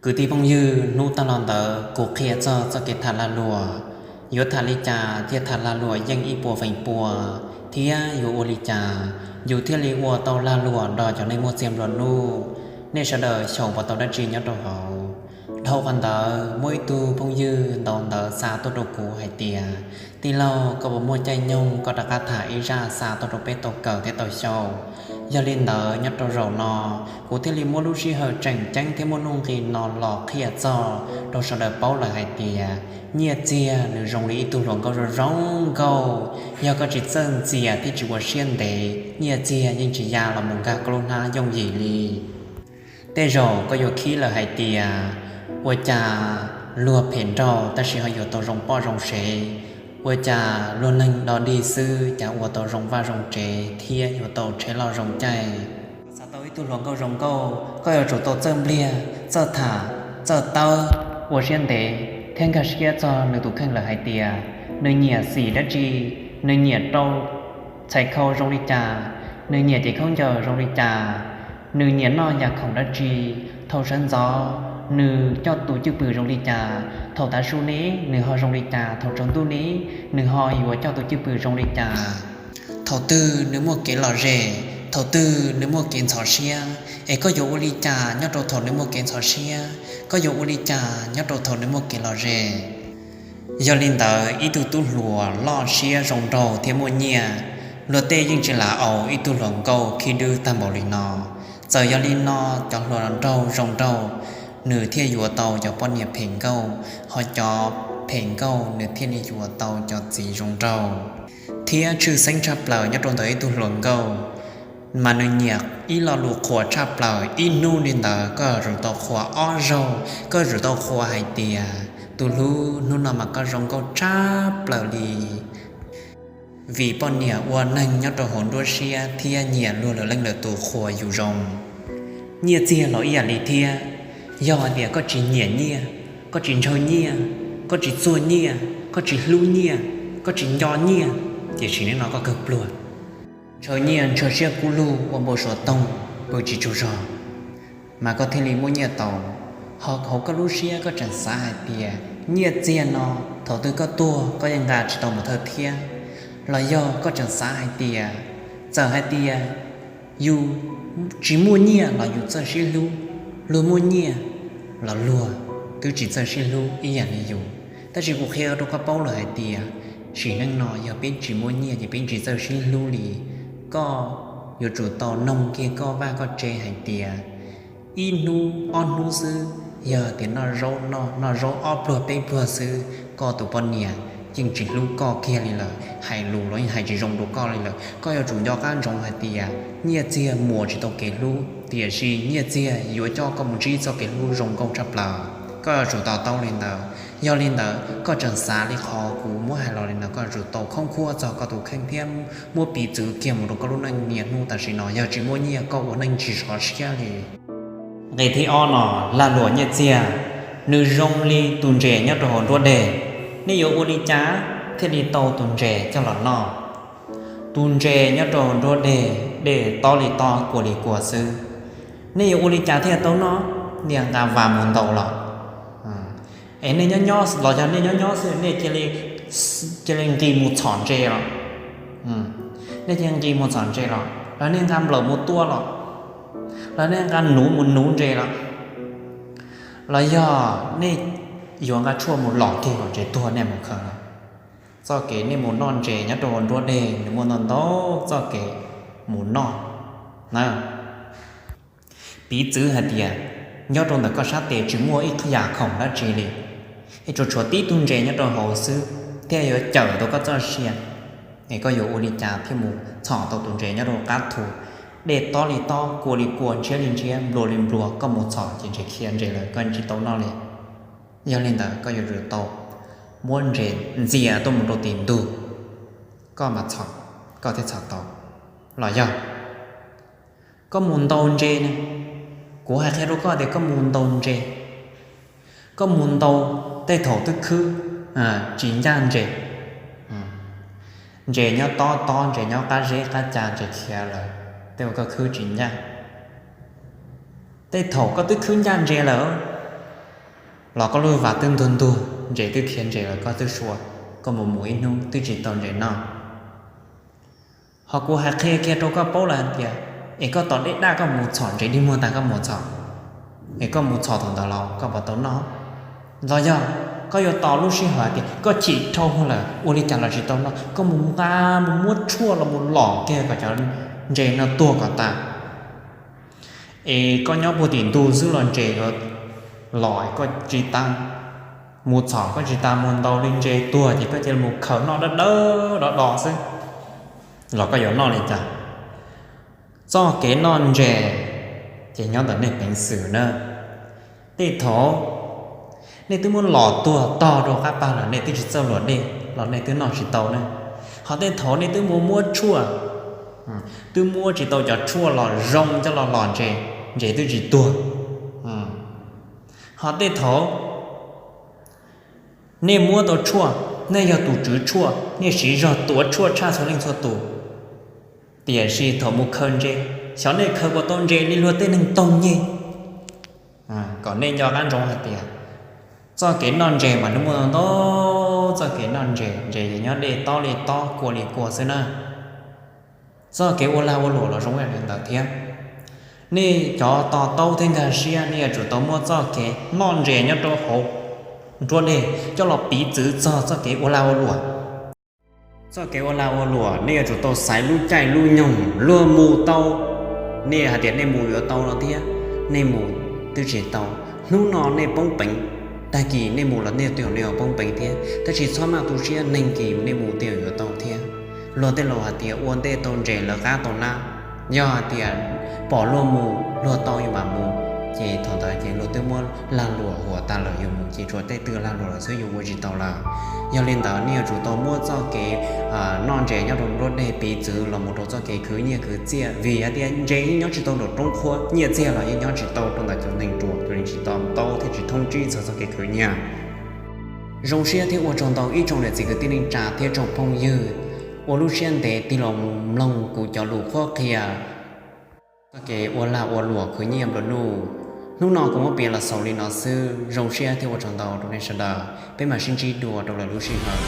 Kwv tij phooj ywg, hnub tag los ntawd kuv qhia txog txoj kev tham lag luam, yuav tham li cas thiaj tham lag luam yeej ib puas feem pua, thiab yuav ua li cas yus thiaj li ua tau lag luam nrog cov neeg muaj txiag nplua nuj. Nej sawv daws xyaum puas tau dab tsi nyob rau hauv? Dhau qhov ntawd muaj ib tug phooj ywg ntaus ntawv xa tuaj rau kuv hais tias, tij laug, koj puas muaj caij nyoog koj rov qab tham ib zaj xa tuaj rau peb tau kawm thiab tau xyaum? Yog li ntawd nyob rau zaum no kuv thiaj li muab lub sij hawm tseem ceeb thiab muaj nuj nqis no los qhia txog rau sawv daws paub lawm hais tias nyiaj txiag nws zoo li ib tug hluas nkauj zoo zoo nkauj. Yog koj tsis txawj ntxias thiab tsis ua siab ntev, nyiaj txiag yeej tsis ya los mus nkag koj lub hnab yooj yim li. Tej zaum koj yuav khib lawm hais tias, ua cas luag phem nraug tab sis ho yuav tau zoo poj zoo sev, ua cas luag neeg dog dig xwb cas ua tau zoo vaj zoo tsev thiab yuav tau tsheb loj zoo caij. Xav tau ib tug hluas nkauj zoo nkauj, koj yuav tsum tau txawj npliag, txawj tham, txawj tawb, ua siab ntev thiab nkag siab txog nws tus kheej lawm hais tias nws nyiam xim dab tsi, nws nyiam rau txhais khau zoo li cas, nws nyiam cev khaub ncaws zoo li cas, nws nyiam noj yam khoom dab tsi, thaum sawv ntxov nws coj tus cwj pwm zoo li cas, thaum tav su ne nws ho zoo li cas, thaum tsaus ntuj ne nws ho yuav coj tus cwj pwm zoo li cas, thaum twg nws muaj kev lom zem, thaum twg nws muaj kev ntxhov siab, es koj yuav ua li cas nyob rau thaum nws muaj kev ntxhov siab, koj yuav ua li cas nyob rau thaum nws muaj kev lom zem. Yog li ntawd ib tug tub hluas loj siab zoo nraug thiab muaj nyiaj, luag tej yeej tsis lam aus ib tug hluas nkauj khib dwb tag npaum li no. Txawm yog li no cov hluas nraug zoo nraug nws thiaj yuav tau cov poj niam phem nkauj, ho cov phem nkauj nws thiaj li yuav tau cov txiv zoo nraug. Thiab tshwj xeeb tshaj plaws nyob rau ntawm ib tug hluas nkauj mas nws nyiam ib lo lus qhuas tshaj plaws, ib hnub li ntawd koj yuav tsum tau qhuas ob zaug, koj yuav tsum tau qhuas hais tias, tus hlub, hnub no mas koj zoo nkauj tshaj plaws li. Vim poj niam ua neeg nyob rau hauv nruab siab thiab nyiam luag lwm leej lwm tus qhuas yus zoo. Nyiaj txiag los ib yam li thiab, yog hais tias koj tsis nyiam nyiaj, koj tsis ntshaw nyiaj, koj tsis txuag nyiaj, koj tsis hlub nyiaj, koj tsis nco nyiaj, tiam sis nim no koj kawg pluag, ntshaw nyiaj ntshaw siab kub lug ua npau suav toog pw tsis tsaug zog, mas koj thiaj li muaj nyiaj tau. Ho hauv koj lub siab koj tseem xav hais tias nyiaj txiag no thaum twg koj tuag koj yeej nqa tsis tau mus thawj thiab, los yog koj tseem xav hais tias txawm hais tias yus tsis muaj nyiaj los yus txawj sib hlub, luag muaj nyiaj los luag twb tsis txawj sib hlub ib yam li yus. Tab sis kuv qhia rau koj paub lawm hais tias sim neej no yog peb tsis muaj nyiaj ces peb tsis txawj sib hlub li. Koj yuav tsum tau noog kiag koj vaj koj tsev hais tias ib hnub ob hnub xwb, yog tias noj zaub noj, noj zaub ob pluag peb pluag xwb, koj tus poj niam yeej tsis hlub koj kiag li lawm, hais lus los yeej hais tsis zoo rau koj li lawm. Koj yuav tsum nco qab ntsoov hais tias nyiaj txiag muas tsis tau kev hlub, tiam sis nyiaj txiag yuav coj koj mus ntsib txoj kev hlub zoo nkauj tshaj plaws. Koj yuav tsum to taub li ntawd. Yog li ntawd koj tseem xav li qhov kuv muab hais los li ntawd, koj yuav tsum tau khoob khuab txog koj tus kheej thiab muab piv txwv kiag mus rau koj lub neej niaj hnub tam sim no. Yog tsis muaj nyiaj koj ua neej tsis sov siab li. Nqe thib ob no, lag luam nyiaj txiag, nws zoo li tus ntses nyob rau hauv nruab deg. Nej yuav ua li cas thiaj li tau tus ntses coj los noj? Tus ntses nyob rau hauv nruab deg, dej tob li tob kua li kua xwb. Nej yuav ua li cas thiaj tau noj? Nej nqa vas mus ntaus los? Es nej nyob nyob los yog nej nyob nyob xwb nej cia li nqis mus txhom ntses los? Nej cia li nqis mus txhom ntses los, los nej nqa nplawm mus tua los, los nej nqa nuv mus nuv ntses los, los yog nej yuav nqa tshuaj mus los kiag kom ntses tuag nej mus khaws los? Txoj kev nej mus noj ntses nyob rau nruab deg nws muaj ntau ntau txoj kev mus noj na. Piv txwv hais tias nyob rau ntawm koj sab tes tsis muaj ib yam khoom dab tsi li, es tsuas tshuav tib tug ntses nyob rau hauv xwb, thiaj yuav cawm tau koj txoj sia. Es koj yuav ua li cas thiaj mus txhom tau tus ntses nyob rau qab thu? Dej tob li tob, kua li kua, ntshiab li ntshiab, nplua li nplua, koj mus txhom ces ntses khiav ntses lawm, koj tsis tau noj li. Yog li ntawd koj yuav tsum tau muab ntses ntxias tuaj mus rau tim ntug, koj mas txhom, koj thiaj txhom tau. Los yog koj mus ntaus ntses ne, kuv hais qhia rau koj tias koj mus ntaus ntses, koj mus ntaus tej thaum twb khwb, tsis ncaj ntses, ntses nyob tob tob, ntses nyob qab zeb qab ca, ntses khiav lawm, tej uas koj khwb tsis ncaj. Tej thaum koj twb khwb ncaj ntses lawm, los koj lub vas twb ntuag ntuag, ntses twb khiav ntses lawm koj twb sua, koj mus mus ib hnub twb tsis tau ntses noj. Ho kuv hais qhia kiag rau koj paub lawm hais tias, es koj tos dej daj koj mus txhom ntses dig muag tag koj mus txhom, es koj mus txhom thaum ntawd los koj puas tau noj? Los yog koj yuav tos lub sij hawm hais tias koj chim dhau lawm ua li cas los tsis tau noj, koj mus nqa mus muab tshuaj los mus lom kiag kom cov ntses no tuag kom tas. Es koj nyob puag tim ntug xwb los ntses yuav los koj tsis tas mus txhom, koj tsis tas mus ntaus li ntses tuag ces koj cia li mus khaws noj dawb dawb do do xwb, los koj yuav noj li cas? Txoj kev noj ntses ces nyob ntawm nej peev xwm na. Tej thaum nej twb muab los tuag tog rau qab pag lawm nej twb tsis txawj luam dej los nej twb noj tsis tau na. Ho tej thaum nej twb mus muab tshuaj, twb muab tsis tau cov tshuaj los zoo coj los lom ntses, ntses twb tsis tuag. Ho tej thaum nej muab tau tshuaj, nej yog tus tswv tshuaj, nej siv zog tuav tshuaj tshaj txhua leej txhua tus, tiam sis thaum mus khaws ntses, xyov nej khaws puas tau ntses li luag tej neeg taug nyeg. Kom nej nco qab ntsoov hais tias txoj kev noj ntses mas nws muaj ntau ntau txoj kev noj ntses, ntses nyob dej tob li tob kua li kua xwb na. Txoj kev ua lag ua luam los zoo ib yam li ntawd thiab. Nej cov to taub thiab nkag siab nej yuav tsum tau muab txoj kev noj ntses nyob rau hauv nruab dej coj los piv txwv txog txoj kev ua lag ua luam. Txoj kev ua lag ua luam nej yuav tsum tau xaiv lub caij lub nyoog luag mus tau. Nej hais tias nej mus yuav tau no thiab, nej mus twb tsis tau. Hnub no nej poob peev, tag kis nej mus los nej tej zaum nej yuav poob peev thiab, tab sis txhob maj tu siab, neeg kis nej mus tej zaum yuav tau thiab. Luag tej laus hais tias ua ntej tau ntses lawv qab tau nab. Yog hais tias pom luag mus luag tau yus mam mus, ces thaum ntawd ces luag twb muab lag luam huam tas lawm, yus mus ces tsuas tej twg lag luam lawm xwb, yus ua tsis tau lawm. Yog li ntawd nej yuav tsum tau muab txoj kev noj ntses nyob rau nruab dej piv txwv los mus rau txoj kev khwv nyiaj khwv txiaj, vim hais tias ntses yeej nyob tsis tau nraum roob qhuab, nyiaj txiag los yeej nyob tsis tau rau ntawm cov neeg ruam, cov neeg tsis to taub thiab tsis thooj tsib txog txoj kev khwv nyiaj. Zoo siab thiab ua tsaug ntau ib tsoom niam txiv kwv tij neej tsa thiab tsoom phooj ywg uas lub siab ntev tig los mloog kuv cov lus qhuab qhia txoj kev ua lag ua luam khwv nyiaj nplua nuj. Hnub no kuv muab piav los xaus li no xwb, zoo siab thiab ua tsaug ntau rau nej sawv daws, peb mam sib ntsib dua rau lwm lub sij hawm.